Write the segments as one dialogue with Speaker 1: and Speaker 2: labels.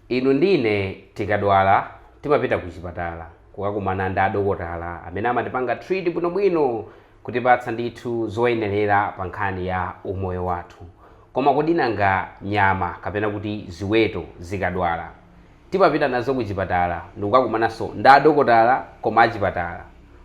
Speaker 1: Inu ndine tikadwala timapita ku chipatala kukakumana ndi adokotala amene amatipanga treat bwinobwino, kutipatsa ndithu zoyenerera pa nkhani ya umoyo wathu. Koma kodi nanga nyama kapena kuti ziweto zikadwala, timapita nazo ku chipatala ndikukakumananso ndi adokotala koma achipatala?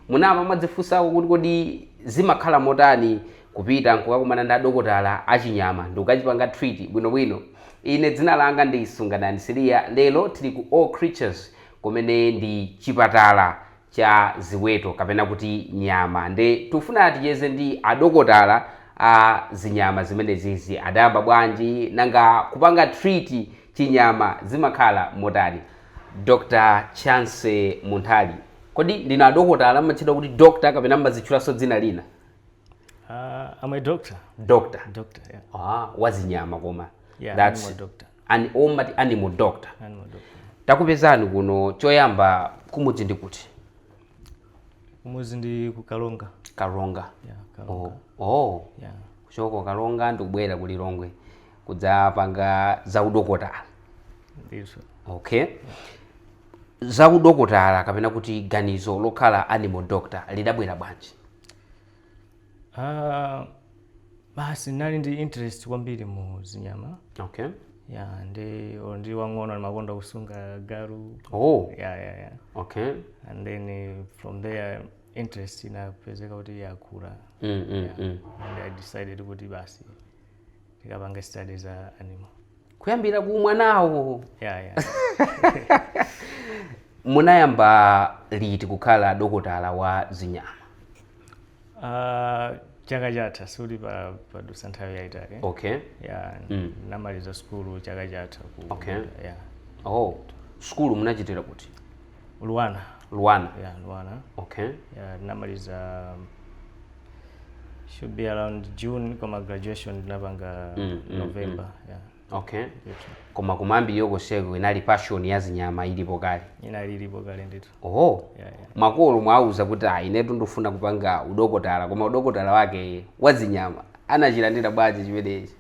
Speaker 1: Munayamba mwadzifunsako kuti kodi zimakhala motani kupita nkukakumana ndi adokotala achinyama ndikukachipanga treat bwinobwino? Ine dzina langa ndi Sunganani Siliya. Lero tili ku All Creatures, kumene ndi chipatala cha ziweto kapena kuti nyama, nde tikufuna ticheze ndi adokotala a zinyama zimenezizi. Adayamba bwanji? Nanga kupanga treat chinyama zimakhala motani? Dr Chance Munthali, kodi ndinu adokotala, mmatchedwa kuti doctor kapena mmazitchulanso dzina lina?
Speaker 2: I'm a doctor.
Speaker 1: Doctor?
Speaker 2: Doctor, yeah.
Speaker 1: Ah, wazinyama koma?
Speaker 2: Yeah,
Speaker 1: That's
Speaker 2: animal doctor.
Speaker 1: An, omati animal doctor?
Speaker 2: Animal doctor.
Speaker 1: Takupezani kuno. Choyamba, kumudzi ndi kuti?
Speaker 2: Kumudzi ndi ku Kalonga.
Speaker 1: Kalonga?
Speaker 2: Yeah, Kalonga.
Speaker 1: Oh.
Speaker 2: Yeah.
Speaker 1: Kuchoka Kalonga ndikubwera ku Lilongwe kudzapanga zaudokotala?
Speaker 2: Ndithu.
Speaker 1: Okay, zaudokotala kapena kuti ganizo lokhala animal doctor lidabwera bwanji?
Speaker 2: Basi ndinali ndi interest kwambiri mu zinyama. Yeah, ndi or ndi wang'ono ndimakonda kusunga galu. Yeah. And then from there interest inapezeka kuti yakula. Yeah. And I decided kuti basi ndikapange studies za animal.
Speaker 1: Kuyambira ku mwanawo?
Speaker 2: Yeah.
Speaker 1: Munayamba liti kukhala dokotala wa zinyama?
Speaker 2: Chaka chatha, sikuti padusa nthawi yayitali. Yeah, namaliza sukulu chaka chatha ku Yeah.
Speaker 1: Oh, sukulu munachitira kuti?
Speaker 2: Luanar.
Speaker 1: Luanar?
Speaker 2: Yeah, Luanar. Yeah, namaliza should be around June, koma graduation ndinapanga November. Yeah. Ndithu.
Speaker 1: Koma kumayambiriro konseko inali passion ya zinyama ilipo kale?
Speaker 2: Inali ilipo kale ndithu. Yeah.
Speaker 1: Makolo mwauza kuti, "Ah, inetu ndifuna kupanga udokotala, koma udokotala wake wa zinyama," anachilandira bwanji chimenechi?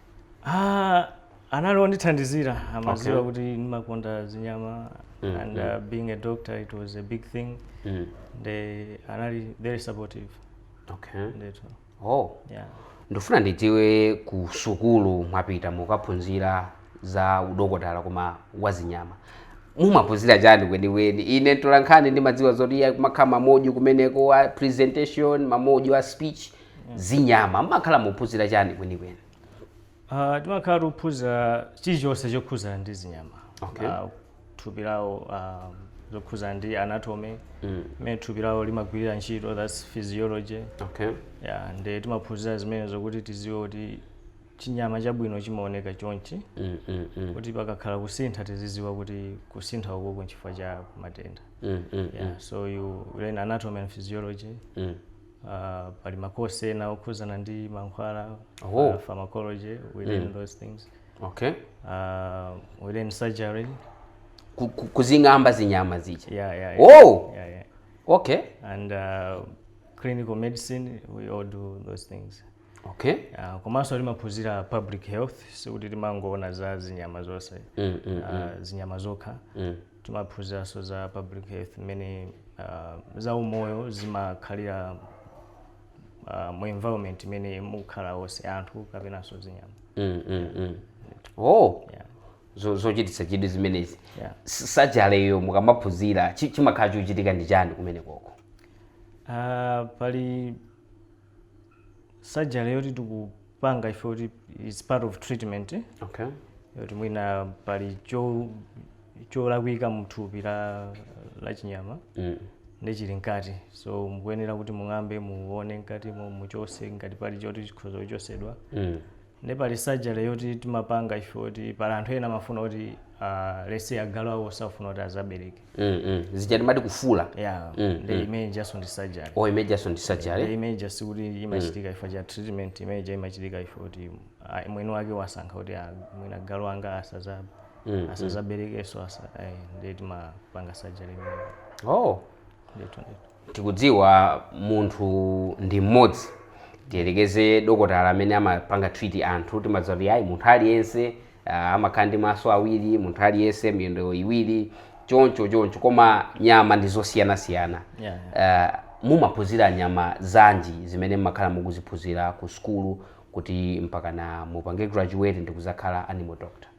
Speaker 2: Ah, anali ondithandizira, amaziwa kuti ndimakonda zinyama and being a doctor, it was a big thing. They anali very supportive. Ndithu. Yeah.
Speaker 1: Ndifuna ndidziwe, ku sukulu mwapita mukaphunzira za udokotala koma wa zinyama, mumaphunzira chani kwenikweni? Ine mtolankhani ndimadziwa zoti iya kumakhala ma module kumeneko a presentation, ma module a speech. Zinyama mmakhala muphunzira chani kwenikweni?
Speaker 2: Timakhala tikuphunzira chilichonse chokhuzana ndi zinyama. Thupi lawo, zokhuzana ndi anatomy, mmene thupi lawo limagwirira ntchito, that's physiology. Yeah, ndi timaphunzira zimene zokuti tiziwe kuti chinyama chabwino chimaoneka chonchi, kuti pakakhala kusintha tiziziwa kuti kusintha ukuku nchifukwa cha matenda. Yeah, so you learn anatomy and physiology. Pali makosi ena okhuzana ndi mankhwala, pharmacology, we learn those things. We learn surgery.
Speaker 1: Kuzing'amba zinyama zija?
Speaker 2: Yeah. Yeah. And clinical medicine, we all do those things. Komanso timaphunzira public health, sikuti timangoona za zinyama zonse, zinyama zokha. Timaphunziranso za public health, mmene za umoyo zimakhalira mu environment imene mukhala onse anthu kapenanso zinyama.
Speaker 1: Oh.
Speaker 2: Yeah.
Speaker 1: Zochititsa chidwi zimenezi.
Speaker 2: Yeah.
Speaker 1: Surgery yo mukamaphunzira, chimakhala chikuchitika ndi chani kumene koko?
Speaker 2: Pali surgery yoti tikupanga ife kuti is part of treatment, yoti mwina pali cholakwika mthupi la chinyama ndi chili mkati, so mukuyenera kuti mung'ambe, muone mkatimo, muchose ngati pali choti chikhoza kuchosedwa. Ndi pali surgery yoti timapanga ife kuti pali anthu ena amafuna kuti, let's say, agalu awo safuna kuti azabereke.
Speaker 1: Zija timati kufula.
Speaker 2: Yeah, ndi imene ijaso ndi surgery.
Speaker 1: Oh, imejaso ndi surgery.
Speaker 2: Ndi imene sikuti imachitika ifo cha treatment, imene imachitika ifo kuti mwini wake wasankha kuti mwina galu anga asazaberekenso ndi timapanga surgery imeneyo.
Speaker 1: Oh.
Speaker 2: Ndithu, ndithu.
Speaker 1: Tikudziwa munthu ndi mmodzi. Tiyelekeze dokotala amene amapanga treat anthu, timadziwa kuti ayi, munthu aliyense amakhala ndi maso awiri, munthu aliyense miyendo iwiri, choncho choncho, koma nyama ndi zosiyanasiyana. Mumaphunzira nyama zanji zimene mmakhala mukuziphunzira ku sukulu kuti mpakana mupange graduate ndi kuzakhala animal doctor?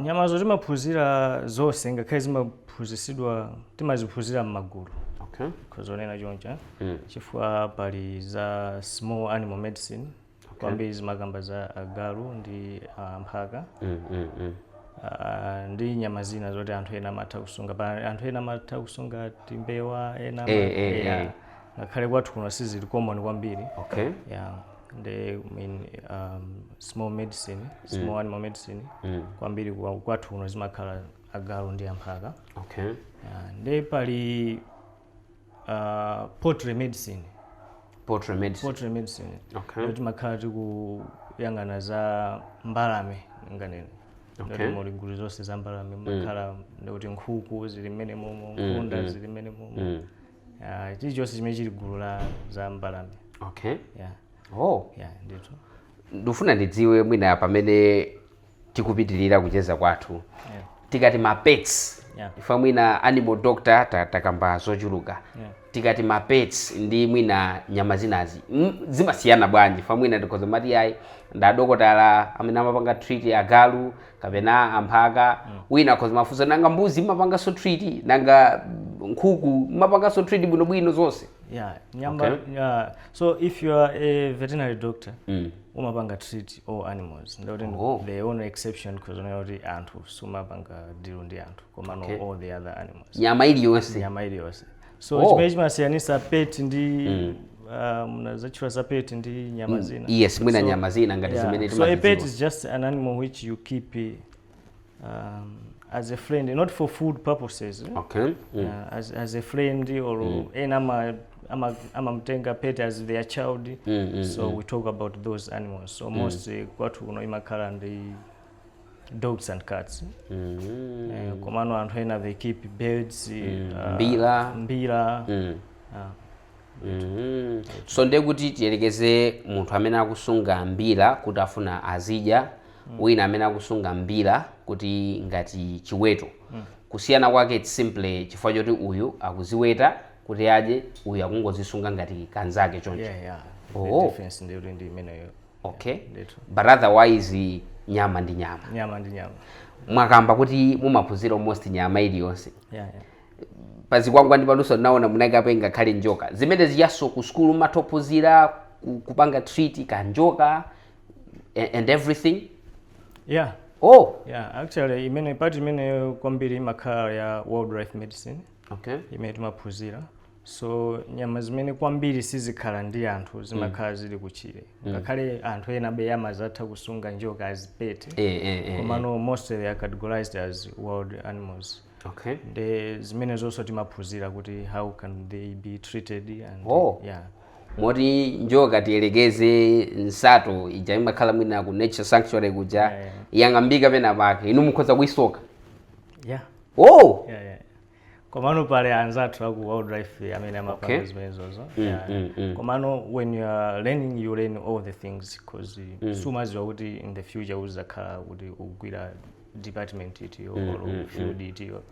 Speaker 2: Nyamazo timaphunzira zonse, ngakhale zimaphunzitsidwa, timaziphunzira m'magulu. Kuzonena choncho, chifukwa pali za small animal medicine, kwambiri zimakamba za agalu ndi mphaka ndi nyama zina zoti anthu ena amatha kusunga. Pa anthu ena amatha kusunga timbewa, ena yeah. Ngakhale kwathu kuno sizili common kwambiri. Yeah, ndi, I mean, small medicine, small animal medicine, kwambiri kwathu kuno zimakhala agalu ndi amphaka. Yeah, ndi pali poultry medicine.
Speaker 1: Poultry medicine.
Speaker 2: Poultry medicine timakhala tikuyang'ana za mbalame nganene. Ndoti muli gulu zonse za mbalame, makhala ndikuti nkhuku zili mmene momo, nkhunda zili mmene momo, chilichonse chimene chili gulu la za mbalame. Yeah.
Speaker 1: Oh.
Speaker 2: Yeah, ndithu.
Speaker 1: Ndifuna ndidziwe mwina pamene tikupitirira kucheza kwathu, tikati ma pets, ifa mwina animal doctor takamba zochuluka, tikati ma pets ndi mwina nyama zinazi, zimasiyana bwanji? Fa mwina tikhoza mati ayi, ndadokotala amene amapanga treat agalu kapena amphaka, wina akhoza mafunsa, nanga mbuzi imapanganso treat? Nanga nkhuku imapanganso treat bwinobwino zonse?
Speaker 2: Yeah, nyama. Yeah. So if you are a veterinary doctor, umapanga treat all animals. Ndikuti the only exception kuzonera kuti anthu sumapanga deal ndi anthu, koma no, all the other animals.
Speaker 1: Nyama iliyonse.
Speaker 2: Nyama iliyonse. So chimene chimasiyanisa pet ndi munazatchula za pet ndi nyama zina.
Speaker 1: Yes, mwina nyama zina ngati zimene
Speaker 2: So a pet
Speaker 1: timazidziwa.
Speaker 2: is just an animal which you keep as a friend, not for food purposes. As a friend or ena amamtenga pet as their child. So we talk about those animals. So most kwathu kuno imakhala ndi dogs and cats. Komano anthu ena they keep birds,
Speaker 1: Mbira.
Speaker 2: Mbira.
Speaker 1: So ndiye kuti tiyelekeze munthu amene akusunga mbira kuti afuna azidya, wina amene akusunga mbira kuti ngati chiweto, kusiyana kwake it's simply chifukwa choti uyu akuziweta kuti adye, uyu akungozisunga ngati kanzake choncho.
Speaker 2: Yeah.
Speaker 1: Oh.
Speaker 2: The difference ndi kuti ndi imeneyo. Ndithu.
Speaker 1: But otherwise nyama ndi nyama.
Speaker 2: Nyama ndi nyama.
Speaker 1: Mwakamba kuti mumaphunzira almost nyama iliyonse.
Speaker 2: Yeah.
Speaker 1: Pazikwangwani panunso naona munayikapo ngakhale njoka. Zimene ziyaso ku sukulu mmathophunzira kupanga treat kanjoka and everything?
Speaker 2: Yeah.
Speaker 1: Oh.
Speaker 2: Yeah, actually imene part imeneyo kwambiri imakhala ya wildlife medicine imene timaphunzira. So nyama zimene kwambiri sizikhala ndi anthu zimakhala zili kuchire, ngakhale anthu ena be amazatha kusunga njoka as pet, komano mostly they are categorized as wild animals. Ndi zimene zonso timaphunzira kuti how can they be treated and
Speaker 1: Oh.
Speaker 2: yeah.
Speaker 1: Moti njoka, tiyelekeze nsato ija imakhala mwina ku nature sanctuary kuja, yang'ambika pena pake, inu mukhoza kuisoka?
Speaker 2: Yeah.
Speaker 1: Oh.
Speaker 2: Yeah. Komano pale anzathu aku wildlife amene amapanga zimenezozo. Yeah. Komano when you are learning, you learn all the things, because sumaziwa kuti in the future uzakhala kuti ugwira department itiyo or field itiyo.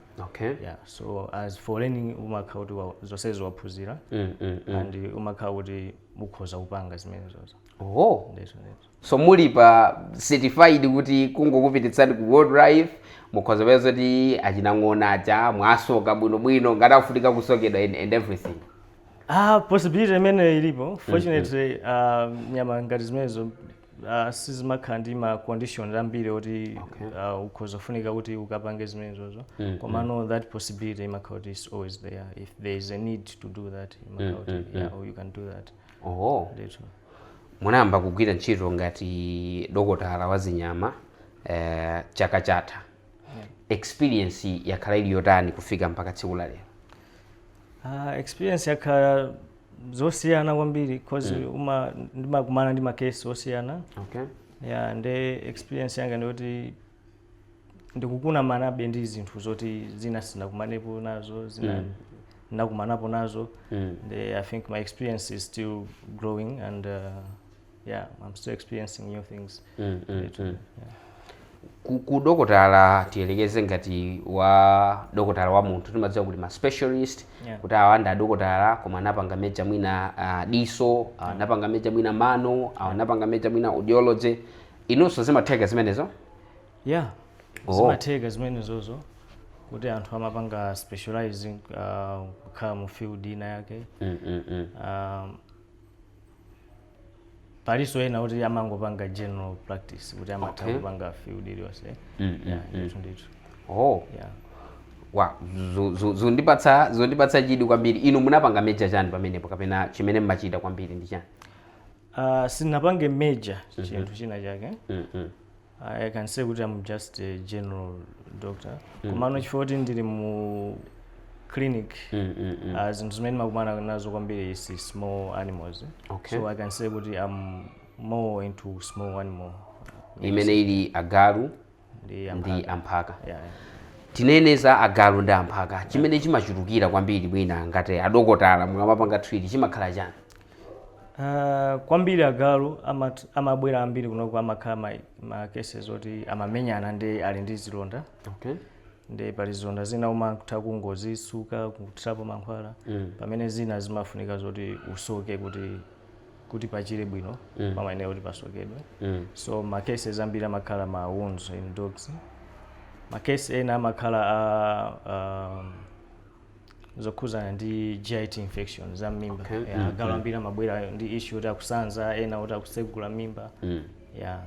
Speaker 2: Yeah, so as for learning, umakhala kuti zonsezo waphunzira and umakhala kuti ukhoza kupanga zimenezozo.
Speaker 1: Oh.
Speaker 2: Ndithu, ndithu.
Speaker 1: So muli pa certified kuti kungokupititsani ku wildlife mukhoza peza kuti achinang'ona aja mwasoka bwinobwino ngati akufunika kusokedwa and everything?
Speaker 2: Ah, possibility imene ilipo. Fortunately, nyama ngati zimenezo sizimakhala ndi ma conditions ambiri oti ukhoza kufunika kuti ukapange zimenezozo. Komano that possibility imakhala kuti is always there. If there is a need to do that, imakhala kuti, yeah, you can do that.
Speaker 1: Oh.
Speaker 2: Ndithu.
Speaker 1: Munayamba kugwira ntchito ngati dokotala wa zinyama chaka chatha. Experience yakhala ili yotani kufika mpaka tsiku la lero?
Speaker 2: Experience yakhala zosiyana kwambiri 'cause ndimakumana ndi ma case osiyana. Yeah, nde experience yanga ndiyoti ndikukumanabe ndi zinthu zoti zina sinakumanepo nazo, zina ndakumanapo nazo. I think my experience is still growing and yeah, I'm still experiencing new things. Yeah.
Speaker 1: Ku dokotala, tiyelekeze ngati wa dokotala wa munthu, timadziwa kuti ma specialist, kuti awa ndi adokotala koma anapanga major mwina diso, anapanga major mwina mano, anapanga major mwina audiology. Inunso zimatheka zimenezo?
Speaker 2: Yeah.
Speaker 1: Oh.
Speaker 2: Zimatheka zimenezozo kuti anthu amapanga specializing, kukhala mu field ina yake. Palinso ena kuti amangopanga general practice, kuti amatha kupanga field iliyonse. Yeah, ndithu ndithu.
Speaker 1: Oh.
Speaker 2: Yeah.
Speaker 1: Wa zondipatsa chidwi kwambiri. Inu munapanga major chani pamenepo, kapena chimene mmachita kwambiri ndi chani?
Speaker 2: Sinapange major chinthu china chake. I can say kuti I'm just a general doctor, komano chifukwa kuti ndili mu clinic, zinthu zimene makumana nazo kwambiri is small animals. So I can say kuti I'm more into small animal.
Speaker 1: Imene ili agalu
Speaker 2: ndi
Speaker 1: ndi amphaka.
Speaker 2: Yeah.
Speaker 1: Tinene za agalu ndi amphaka, chimene chimachulukira kwambiri mwina ngati adokotala mukamapanga treat chimakhala chani?
Speaker 2: Kwambiri agalu amabwera ambiri kunoko amakhala ma cases oti amamenyana ndi ali ndi zilonda. Ndi pali zilonda zina umatha kungozisuka, kuthirapo mankhwala, pamene zina zimafunika zoti usoke kuti pachire bwino, pamayenera kuti pasokedwe. So ma cases ambiri amakhala ma wounds in dogs. Ma case ena amakhala a zokhuzana ndi GIT infection za mmimba. Yeah, agalu ambiri amabwera ndi issue kuti akusanza, ena kuti akusegula mimba. Yeah.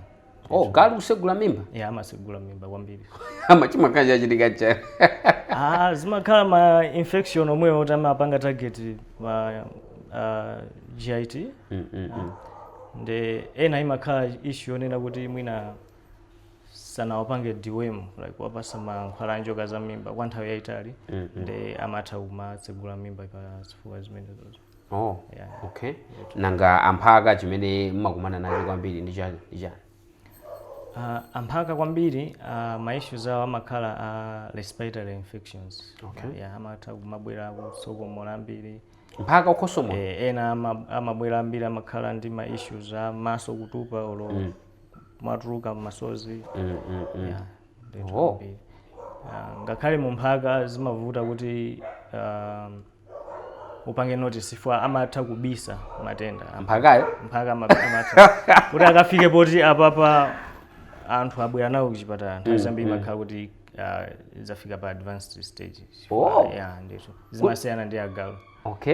Speaker 1: Oh, galu kusegula mimba?
Speaker 2: Yeah, amasegula mimba kwambiri.
Speaker 1: Ama chimakhala chachitika cha
Speaker 2: Ah, zimakhala ma infection omwewo kuti amapanga target ma GIT. Nde ena imakhala issue yonena kuti mwina sanawapange deworm, like wapasa mankhwala a njoka za mimba kwa nthawi yayitali, nde amatha kumatsegula mimba pa zifukwa zimenezozo.
Speaker 1: Oh.
Speaker 2: Yeah.
Speaker 1: Okay, nanga amphaka chimene mmakumana nacho kwambiri ndi chani, ndi chani?
Speaker 2: Amphaka kwambiri, ma issues awo amakhala a respiratory infections. Yeah, amatha kumabwera kutsokomola ambiri.
Speaker 1: Mphaka ukhosomola?
Speaker 2: Eh, ena amabwera ambiri amakhala ndi ma issues a maso kutupa olo kumatuluka masozi. Yeah, ndithu kwambiri. Ngakhale mu mphaka zimavuta kuti upange notice chifukwa amatha kubisa matenda.
Speaker 1: Mphakayo?
Speaker 2: Mphaka amatha kuti akafike poti apapa anthu abwera nawo kuchipatala, nthawi zambiri imakhala kuti zafika pa advanced stage.
Speaker 1: Oh.
Speaker 2: Yeah, ndithu zimasiyana ndi agalu,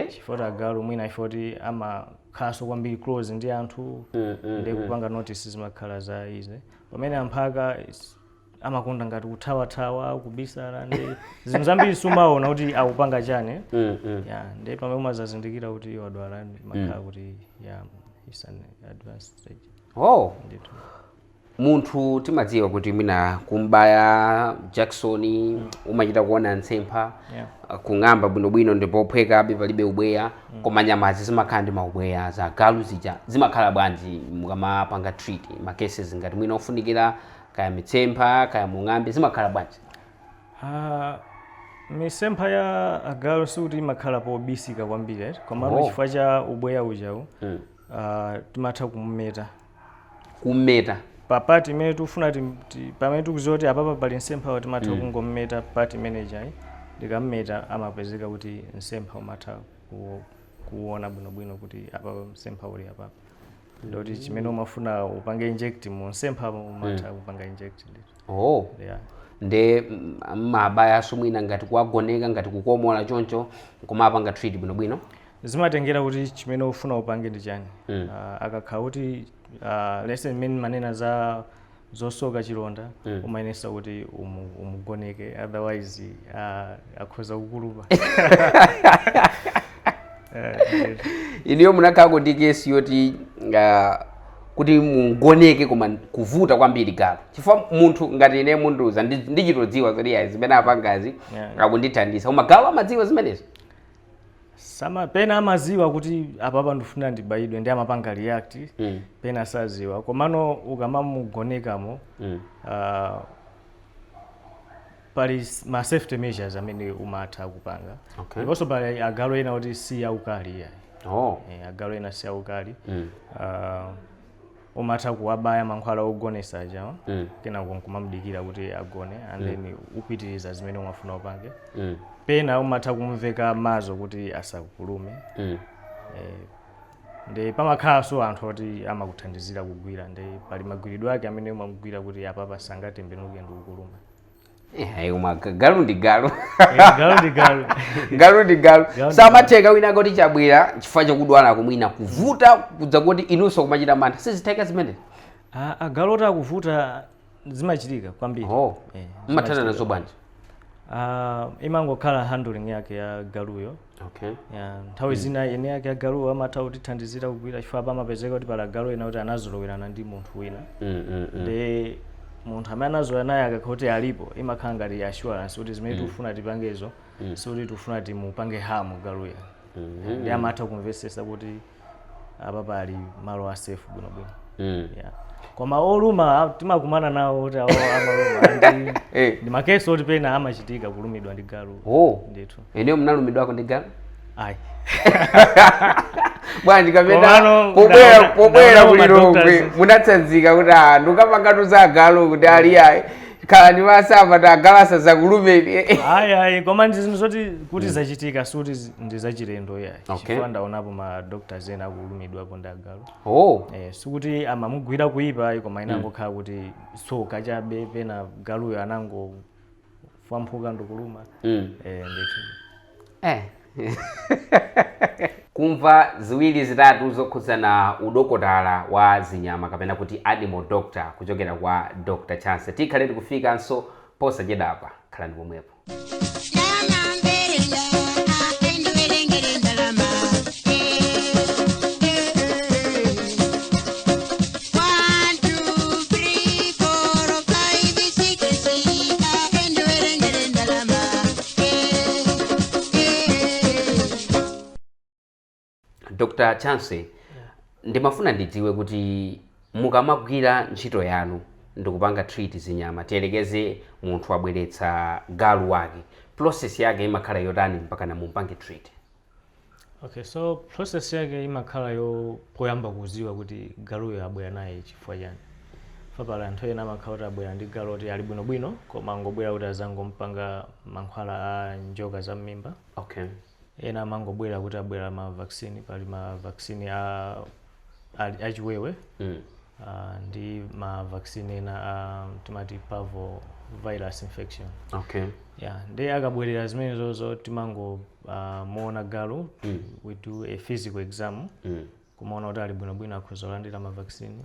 Speaker 2: chifukwa agalu mwina ifoti amakhalanso kwambiri close ndi anthu, ndi kupanga notice zimakhala za easy, pamene amphaka amakonda ngati kuthawathawa, kubisala, ndi zinthu zambiri sumaona kuti akupanga chani. Yeah, ndi pamene umazazindikira kuti wadwala makhala kuti, yeah, it's an advanced stage.
Speaker 1: Oh.
Speaker 2: Ndithu.
Speaker 1: Munthu timadziwa kuti mwina kumbaya jakisoni umachita kuona ntsempha, kung'amba bwinobwino ndipo phwekabe palibe ubweya, koma nyamazi zimakhala ndi maubweya. Za galu zija zimakhala bwanji mukamapanga treat ma cases ngati mwina ofunikira kaya mitsempha, kaya mung'ambe, zimakhala bwanji?
Speaker 2: Misempha ya agalu sikuti imakhala pobisika kwambiri, eh? Komano chifukwa cha ubweya ujawu, timatha kumumeta.
Speaker 1: Kumeta?
Speaker 2: Pa part imene tikufuna, pamene tikuziwa kuti apapa pali msempha, timatha kungometa part imene ijayi. Ndikammeta amapezeka kuti msempha umatha kuona bwinobwino kuti apapa msempha uli apapa, ndoti chimene umafuna upange inject mu msempha umatha kupanga inject ndithu.
Speaker 1: Oh.
Speaker 2: Yeah.
Speaker 1: Nde mabayaso mwina ngati kuwagoneka, ngati kukomola choncho, kumapanga treat bwinobwino?
Speaker 2: Zimatengera kuti chimene ufuna upange ndi chani. Akakhala kuti lese mmene manena za zosoka chilonda, umayenesa kuti umugoneke, otherwise akhoza kukulupa.
Speaker 1: Iniyo munakhalako ndi case yoti Kuti mugoneke koma kuvuta kwambiri galu, chifukwa munthu ngati ine mundiuza ndichitodziwa zoti ayi, zimene apangazi akundithandiza, koma galu amadziwa zimenezo?
Speaker 2: Sama, pena amaziwa kuti apapa ndifuna ndibayidwe ndi amapanga react. Pena saziwa, komano ukamamugonekamo pali ma safety measures amene umatha kupanga. Ndiponso pali agalu ena kuti si aukali yayi. Agalu ena si aukali. Umatha kuwabaya mankhwala ogonesa aja, kenako nkumamudikira kuti agone and then upitiriza zimene umafuna upange. Pena umatha kumveka mazo kuti asakulume. Ndi pamakhalanso anthu oti amakuthandizira kugwira, ndi pali magwiridwe ake amene umamugwira kuti apapa sangatembenuke ndi kukuluma.
Speaker 1: Ayi, koma galu ndi galu.
Speaker 2: Galu ndi galu.
Speaker 1: Galu ndi galu.
Speaker 2: Galu ndi
Speaker 1: Samatheka wina kuti chabwera chifukwa chokudwala kumwina kuvuta kudza kuti inunso kumachita mantha, sizitheka zimene?
Speaker 2: Ah, agalu oti akuvuta zimachitika kwambiri.
Speaker 1: Mmathana nazo bwanji?
Speaker 2: Ah, imangokhala handling yake ya galuyo. Ya, nthawi zina ene yake agaluwo amatha kutithandizira kugwira, chifukwa pamapezeka kuti pali agalu ena kuti anazolowerana ndi munthu wina. Ndi munthu amene anazolowera naye akakhala kuti alipo, imakhala ngati assurance kuti zimene tikufuna tipangezo sikuti tikufuna timupange harm galuyo. Ndi amatha kumvesesa kuti apa pali malo a safe bwinobwino. Yeah. Koma oluma timakumana nawo kuti awo amaluma ndi ndi ma case oti pena amachitika kulumidwa ndi galu. Ndithu.
Speaker 1: Ineyo mnalumidwako ndi galu?
Speaker 2: Ayi.
Speaker 1: Bwanji kapena
Speaker 2: Komano
Speaker 1: pobwera pobwera
Speaker 2: ndaona
Speaker 1: kulilongwe
Speaker 2: ma-doctors.
Speaker 1: Munatsanzika kuti ah, ndikapangatu agalu kuti ali ayi, khala ndi masamba ti agalu asazakulumeni.
Speaker 2: Ayi, ayi, koma ndi zinthu zoti kuti zachitika, sikuti ndi zachilendo yayi. Chifukwa ndaonapo ma doctors ena akulumidwapo ndi agalu. Sikuti amamugwira kuipa ayi, koma inangokhala kuti tsoka chabe, pena galuyo anangofwamphuka ndikuluma. Ndithu.
Speaker 1: Kumva ziwiri zitatu zokhudzana udokotala wa zinyama kapena kuti animal doctor kuchokera kwa Dr Chance. Tikhale tikufikanso posachedwapa, khalani pomwepo.
Speaker 3: Ndalama mberenda, endiwerengere ndalama. One, two, three, four, five, six, endiwerengere ndalama.
Speaker 1: Dr Chance, ndimafuna ndidziwe kuti mukamagwira ntchito yanu ndikupanga treat zinyama, tiyelekeze munthu abweretsa galu wake, process yake imakhala yotani mpaka namumpange treat?
Speaker 2: Okay, so process yake imakhala yo poyamba kuziwa kuti galuyo abwera naye chifukwa chani. Pali anthu ena amakhala kuti abwera ndi galu oti ali bwinobwino, koma angobwera kuti azangompanga mankhwala a njoka za mmimba. Ena amangobwera kuti abwera ma vaccine, pali ma vaccine a achiwewe ndi ma vaccine ena a timati parvo virus infection. Yeah, ndi akabwerera zimenezozo timango muona galu. We do a physical exam kumaona kuti ali bwinobwino, akhoza kulandira ma vaccine,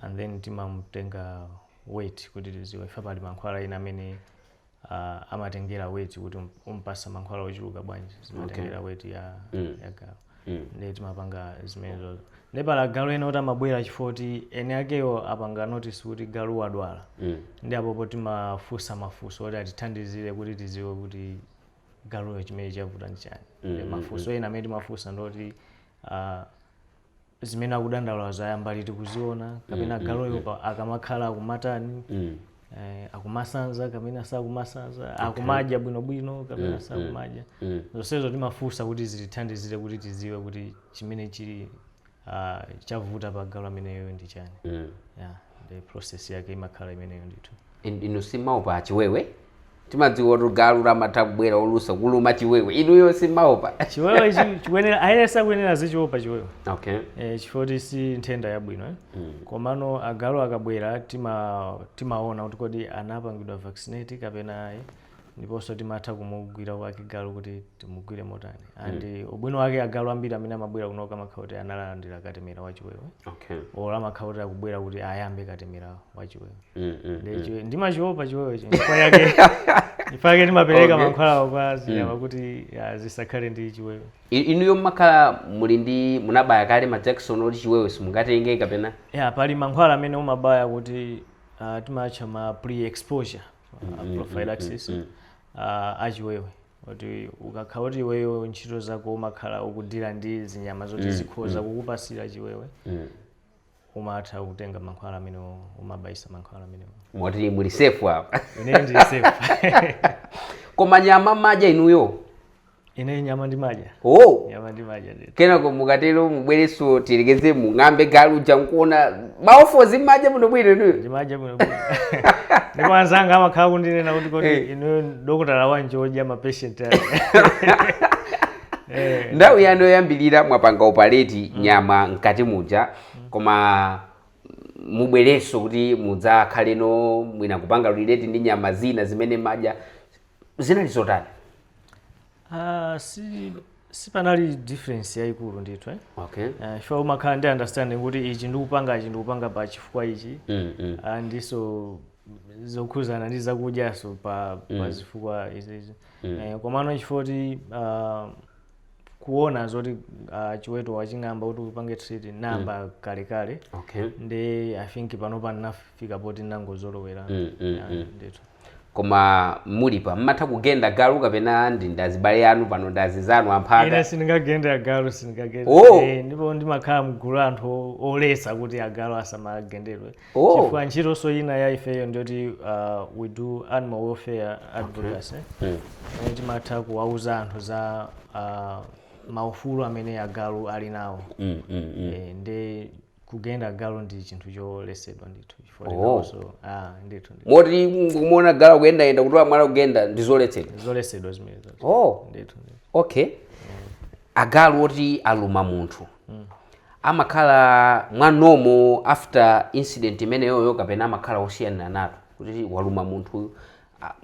Speaker 2: and then timamutenga weight kuti tiziwe ife pali mankhwala ena amene amatengera weight, kuti umpasa mankhwala ochuluka bwanji, zimatengera weight ya, ya galu. Ndi timapanga zimenezozo. Ndi pala galu ena kuti amabwera chifukwa kuti ene akeyo apanga notice kuti galu wadwala. Ndi apopo timafunsa mafunso oti atithandizire kuti tiziwe kuti galuyo chimene chavuta ndi chani. Ndi mafunso ena amene timafunsa ndoti zimene akudandaula zayamba liti kuziona, kapena galuyo akamakhala akumatani, akumasanza kapena sakumasanza, akumadya bwinobwino kapena sakumadya. Zonsezo timafunsa kuti zitithandizire kuti tiziwe kuti chimene chili chavuta pa galu ameneyo ndi chani. Yeah, ndi process yake imakhala imeneyo ndithu.
Speaker 1: Inu simaopa chiwewe? Timadziwa kuti galu lamatha kubwera olusa kuluma chiwewe, inuyo simaopa?
Speaker 2: Chiwewe chikuyenera, ayesa kuyenera zichiopa chiwewe. Chifukwa kuti si nthenda yabwino, eh? Komano agalu akabwera timaona kuti kodi anapangidwa vaccinate kapena ayi, ndiponso timatha kumugwira kwake galu kuti timugwire motani. And ubwino wake agalu ambiri amene amabwera kunoka amakhala kuti analandira katemera wachiwewe or amakhala kuti akubwera kuti ayambe katemera wachiwewe. Ndimachiopa chiwewe chifukwa yake Ifake timapereka mankhwalawo kwa zinyama kuti ya, zisakhale ndi chiwewe.
Speaker 1: Inuyo mmakhala muli ndi, munabaya kale ma injection oti chiwewe simungatenge kapena?
Speaker 2: Ya, pali mankhwala amene umabaya kuti timatcha ma pre-exposure prophylaxis achiwewe, kuti ukakhala kuti iweyo ntchito zako umakhala ukudira ndi zinyama zoti zikhoza kukupasira chiwewe, umatha kutenga mankhwala amene umabayisa mankhwala amenewo.
Speaker 1: Moti muli safe apa?
Speaker 2: Ine ndili safe.
Speaker 1: Koma nyama madya inuyo?
Speaker 2: Ine nyama ndimadya.
Speaker 1: Oh.
Speaker 2: Nyama ndimadya ndithu.
Speaker 1: Kenako mukatero mubwereso, tiyerekeze mung'ambe galu uja nkuona maofozi, mmadya muno bwino inuyo?
Speaker 2: Ndimadya bwino bwino, ndipo anzanga amakhala kundinena kuti kodi inuyo dokotala wanji wodya ma patient ake?
Speaker 1: Nthawi yanu yoyambirira mwapanga operate nyama mkati muja, koma mubwereso kuti mudzakhaleno mwina kupanga relate ndi nyama zina zimene madya, zinali zotani?
Speaker 2: Ah, sipanali difference yayikulu ndithu, eh? Chifukwa umakhala ndi understanding kuti ichi ndikupanga, ichi ndikupanga pa chifukwa ichi. Ndiso zokhuzana ndi zakudyaso pa zifukwa izizi. Komano chifukwa kuti kuona zoti chiweto waching'amba kuti upange treat namba kalekale, ndi I think panopa ndinafika poti ndangozolowera. Yeah, ndithu.
Speaker 1: Koma mulipa mmatha kugenda galu kapena ndi ndazibale anu pano, ndazizanu amphaka?
Speaker 2: Ine sindingagende agalu, sindingagende.
Speaker 1: Oh.
Speaker 2: Ndipo ndimakhala mgulu la anthu oletsa kuti agalu asamagendedwe, chifukwa ntchitonso ina ya ifeyo ndiyoti we do animal welfare advocacy. Timatha kuwauza anthu za maufulu amene agalu ali nawo. Ndi kugenda agalu ndi chinthu choletsedwa ndithu, chifukwa tinawonso ndithu ndithu.
Speaker 1: Moti kumuona galu kuyendayenda kuti wamwala kugenda ndi zoletsedwa?
Speaker 2: Zoletsedwa zimenezo. Ndithu ndithu.
Speaker 1: Okay, agalu oti aluma munthu amakhala mwa normal after incident imeneyoyo, kapena amakhala osiyana nato kuti waluma munthu,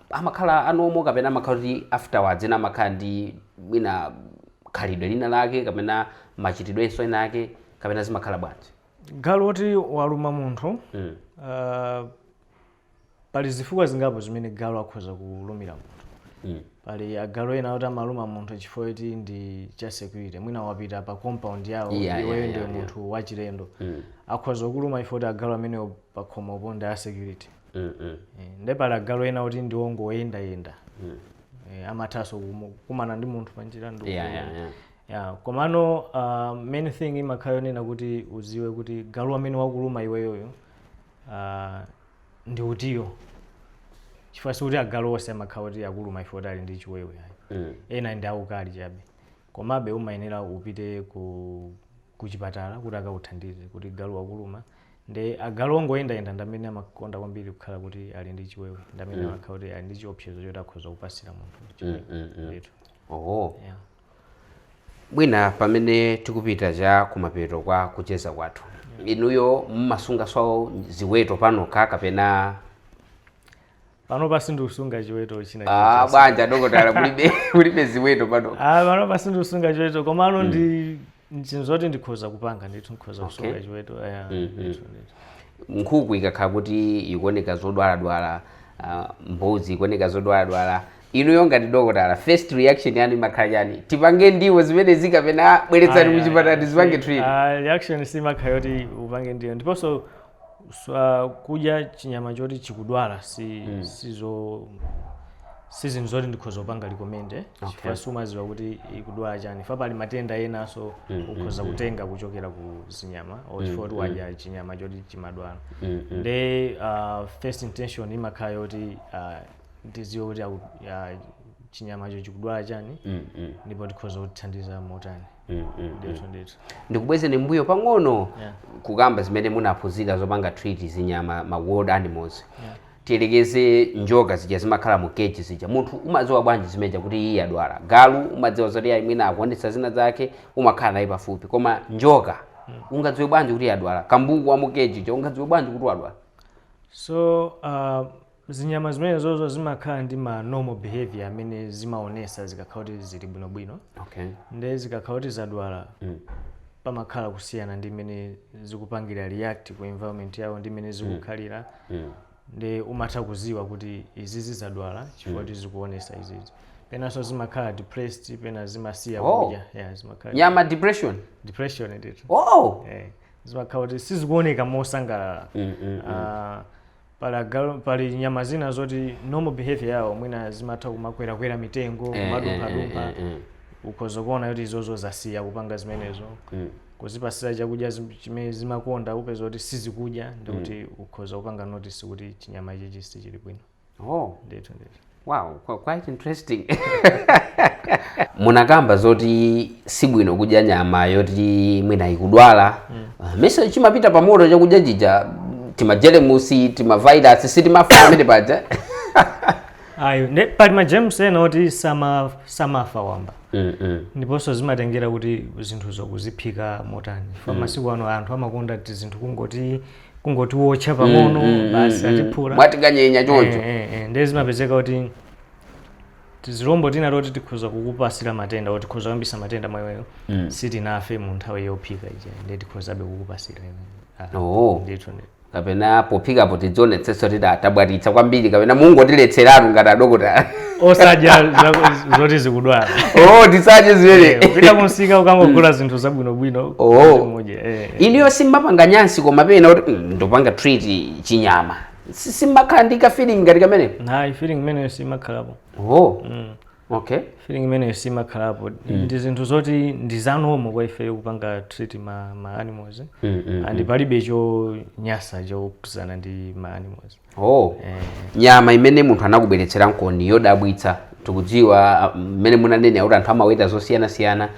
Speaker 1: amakhala a normal, kapena amakhala kuti afterwards ena amakhala ndi mwina khalidwe lina lake kapena machitidwenso ena ake, kapena zimakhala bwanji?
Speaker 2: Galu oti waluma munthu, pali zifukwa zingapo zimene galu akhoza kulumira munthu. Pali agalu ena oti amaluma munthu chifukwa choti ndi cha security, mwina wapita pa compound yawo, iweyo ndiwe munthu wachilendo, akhoza kuluma chifukwa kuti agalu amenewo pa khomopo ndi a security. Nde pali agalu ena oti ndi ongoyendayenda, amathanso kumana ndi munthu panjira ndi kuluma. Yeah, komano main thing imakhala yonena kuti uziwe kuti galu amene wakuluma iweyoyo ndi utiyo, chifukwa sikuti agalu onse amakhala kuti akuluma ifo kuti ali ndi chiwewe, ayi. Ena ndi aukali chabe. Komabe umayenera upite ku chipatala kuti akakuthandize kuti galu wakuluma. Ndi agalu ongoyendayenda ndi amene amakonda kwambiri kukhala kuti ali ndi chiwewe, ndi amene amakhala kuti ali ndi chiopsezo choti akhoza kupasira munthu chiwewe. Ndithu. Yeah.
Speaker 1: Mwina pamene tikupita cha kumapeto kwa kucheza kwathu, inuyo mmasungaso ziweto panokha kapena?
Speaker 2: Panopa sindikusunga chiweto china chilichonse.
Speaker 1: Bwanja dokotala, mulibe ziweto pano?
Speaker 2: Ah, panopa sindikusunga chiweto, komano ndi nchinthu zoti ndikhoza kupanga ndithu, ndikhoza kusunga chiweto, yeah, ndithu ndithu.
Speaker 1: Nkhuku ikakhala kuti ikuoneka zodwaladwala, mbuzi ikuoneka zodwaladwala, inuyo ngati dokotala, first reaction yanu imakhala chani? Tipange ndiwo zimene kapena bweretsani kuchipatala tizipange treat?
Speaker 2: Ah, reaction simakhala yoti upange ndiyo, ndiponso kudya chinyama choti chikudwala sizo si zinthu zoti ndikhoza kupanga recommend, chifukwa sumaziwa kuti ikudwala chani, fa pali matenda enanso ukhoza kutenga kuchokera ku zinyama or chifukwa kuti wadya chinyama choti chimadwala. Nde first intention imakhala yoti ndiziwe kuti chinyamacho chikudwala chani ndipo tikhoza kutithandiza motani. Ndithu ndithu.
Speaker 1: Ndikubwezeni mbuyo pang'ono kukamba zimene munaphunzira zopanga treat zinyama, ma wild animals. Tiyelekeze njoka zija zimakhala mu cage zija, munthu umadziwa bwanji zimeja kuti iye adwala? Galu umadziwa zoti ayi, mwina akuonetsa zina zake, umakhala naye pafupi, koma njoka ungadziwe bwanji kuti adwala? Kambuku wa mu cage ija ungadziwe bwanji kuti wadwala?
Speaker 2: So zinyama zimene zozo zimakhala ndi ma normal behavior amene zimaonesa zikakhala kuti zili bwinobwino. Nde zikakhala kuti zadwala, pamakhala kusiyana ndi mmene zikupangira react ku environment yawo ndi mmene zikukhalira. Ndi umatha kuziwa kuti izizi zadwala chifukwa kuti zikuonesa izizi. Penanso zimakhala depressed, pena zimasiya kudya. Yeah, zimakhala
Speaker 1: Nyama depression?
Speaker 2: Depression ndithu. Zimakhala kuti sizikuoneka mosangalala. Pali pali nyama zina zoti normal behavior yawo mwina zimatha kumakwerakwera mitengo, kumadumphadumpha. Ukhoza kuona kuti izozo zasiya kupanga zimenezo. Kuzipasira chakudya chimene zimakonda, upeza kuti sizikudya, ndikuti ukhoza kupanga notice kuti chinyama ichichi sichili bwino. Ndithu, ndithu.
Speaker 1: Wow, quite interesting. Munakamba zoti sibwino kudya nyama yoti mwina ikudwala. Mese chimapita pamoto chakudya chija, timajeremusi, timavirus sitimafa pamene paja?
Speaker 2: Ayo ne pali ma germs ena oti samafa wamba. Ndiponso zimatengera kuti zinthuzo kuziphika motani. Fa masiku ano anthu amakonda ti zinthu kungoti wotcha pang'ono, basi, atiphula.
Speaker 1: Mwatikanyenya choncho.
Speaker 2: Ndiye zimapezeka kuti tizilombo tina toti tikhoza kukupasira matenda oti tikhoza kuyambisa matenda mwayiweyo sitinafe mu nthawi yophika ija, ndiye tikhozabe kukupasira iwe. Ndithu, ndithu.
Speaker 1: Kapena pophikapo tidzionetsetsa kuti tabwatitsa kwambiri, kapena mungotiletseratu ngati adokotala?
Speaker 2: Osadya zoti zikudwala.
Speaker 1: Oh, tisadye zimene
Speaker 2: Kupita kunsika ukangogula zinthu zabwinobwino kuti mudye.
Speaker 1: Iniyo simmapanga nyansi, koma pena kuti ndopanga treat chinyama, simmakhala ndi ka feeling ngati kamene?
Speaker 2: Hayi, feeling imeneyo simakhalapo. Feeling imeneyo simakhalapo. Ndi zinthu zoti ndi za normal kwa ifeyo kupanga treat ma animals, and palibe chonyasa chokuzana ndi ma animals.
Speaker 1: Nyama imene munthu anakubweretsera nkoni yodabwitsa, tikudziwa mmene munanene kuti anthu amaweta zosiyanasiyana,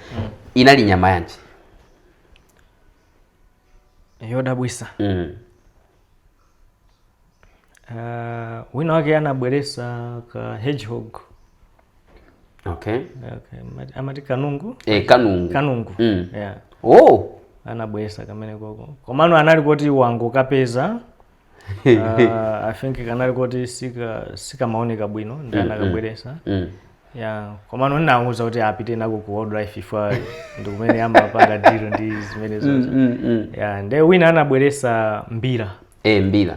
Speaker 1: inali nyama yanji?
Speaker 2: Yodabwitsa? Wina wake anabweresa ka hedgehog. Okay. Amati kanungu.
Speaker 1: Kanungu.
Speaker 2: Kanungu. Yeah. Anabweresa kamene koko, komano anali kuti wangu kapeza, I think kanali kuti sikamaoneka bwino, ndi anakabweresa. Yeah, komano ndinawuza kuti apite nako ku wildlife ifwa ndi kumene amapanga deal ndi zimene zozo. Yeah, nde wina anabweresa mbira.
Speaker 1: Mbira.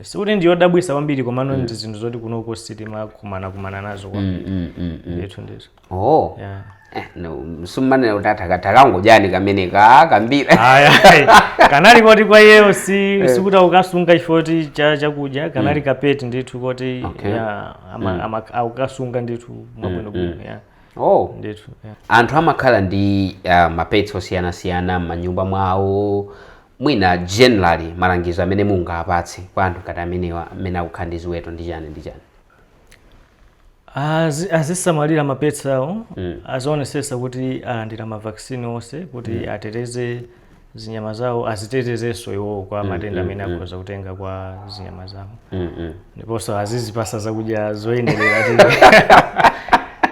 Speaker 2: Sikuti ndiyodabwisa kwambiri, komano ndi zinthu zoti kunoko sitimakumana kumana nazo kwambiri. Ndithu, ndithu. Yeah.
Speaker 1: No, summanena kuti athakatangodyani kamene ka kambira?
Speaker 2: Aya, kanali koti kwa iyeyo sikuti akukasunga chifukwa cha chakudya, kanali ka pet ndithu koti yeah, akukasunga ndithu mwabwinobwino, yeah. Ndithu, yeah.
Speaker 1: Anthu amakhala ndi ma pets osiyanasiyana m'manyumba mwawo. Mwina generally malangizo amene mungapatse kwa anthu ngati amenewa amene akukhala ndi ziweto ndi chani ndi chani?
Speaker 2: Azisamalira ma pets awo. Azionesesa kuti alandira ma vaccine onse kuti ateteze zinyama zawo, azitetezenso iwowo kwa matenda amene akhoza kutenga kwa zinyama zawo. Ndiponso azizipasa zakudya zoyenerera,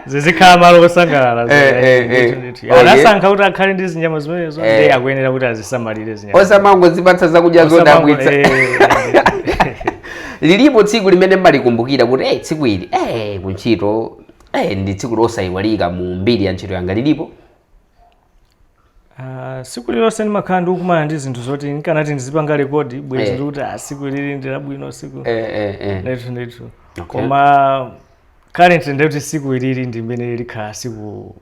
Speaker 2: zizikhala malo osangalala. Ndithu, ndithu. Anasankha kuti akhale ndi zinyama zimenezo, ndiye akuyenera kuti azisamalire zinyama.
Speaker 1: Osamangozipatsa zakudya zodabwitsa. Lilipo tsiku limene mmalikumbukira kuti tsiku ili kuntchito ndi tsiku losayiwalika mu mbiri ya ntchito yanga, lilipo?
Speaker 2: Tsiku lilonse ndimakhala ndikukumana ndi zinthu zoti nkanati ndizipanga record bwezi ndikuti tsiku lili ndi labwino, tsiku ndithu, ndithu. Koma currently ndikuti tsiku ilili ndi limene likhala tsiku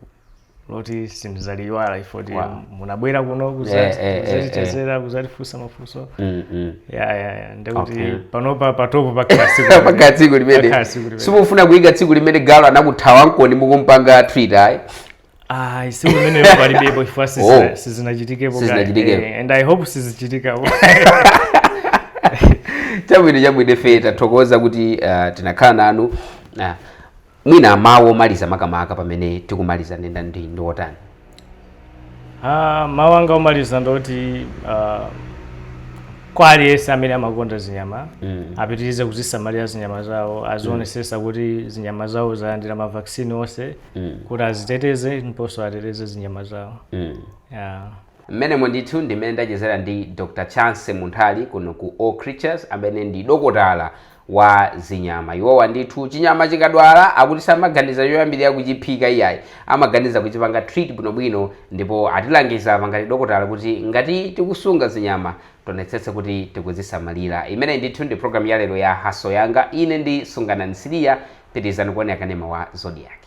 Speaker 2: loti sindidzaliyiwala ifoti munabwera kuno kuzatichezera, kuzatifunsa mafunso. Ya, ndikuti panopa pa top pakhala tsiku
Speaker 1: Pakhala tsiku limene
Speaker 2: Pakhala tsiku limene.
Speaker 1: Simufuna kuyika tsiku limene galu anakuthawa nkoni mukumpanga treat, ayi?
Speaker 2: Ah, tsiku limeneyo palibepo chifukwa sizinachitikepo kale.
Speaker 1: Sizinachitikepo.
Speaker 2: And I hope sizichitikapo.
Speaker 1: Chabwino, chabwino. Ife tathokoza kuti tinakhala nanu. Mwina mawu omaliza, makamaka pamene tikumaliza, nenda ndi otani?
Speaker 2: Ah, mawu anga omaliza ndoti kwa aliyense amene amakonda zinyama, apitirize kuzisamalira zinyama zawo, azionesesa kuti zinyama zawo zalandira ma vaccine onse kuti aziteteze ndiponso ateteze zinyama zawo. Yeah.
Speaker 1: Mmenemo ndithu ndimene ndachezera ndi Dr Chance Munthali kuno ku All Creatures, amene ndi dokotala wa zinyama. Iwowa ndithu chinyama chikadwala, akuti samaganiza choyambirira kuchiphika iyayi, amaganiza kuchipanga treat bwinobwino. Ndipo atilangiza ngati dokotala kuti ngati tikusunga zinyama, tionetsetse kuti tikuzisamalira. Imene ndithu ndi program ya lero ya Hustle Yanga. Ine ndi Sungana Nsiliya. Pitirizani kuonera kanema wa Zodiak.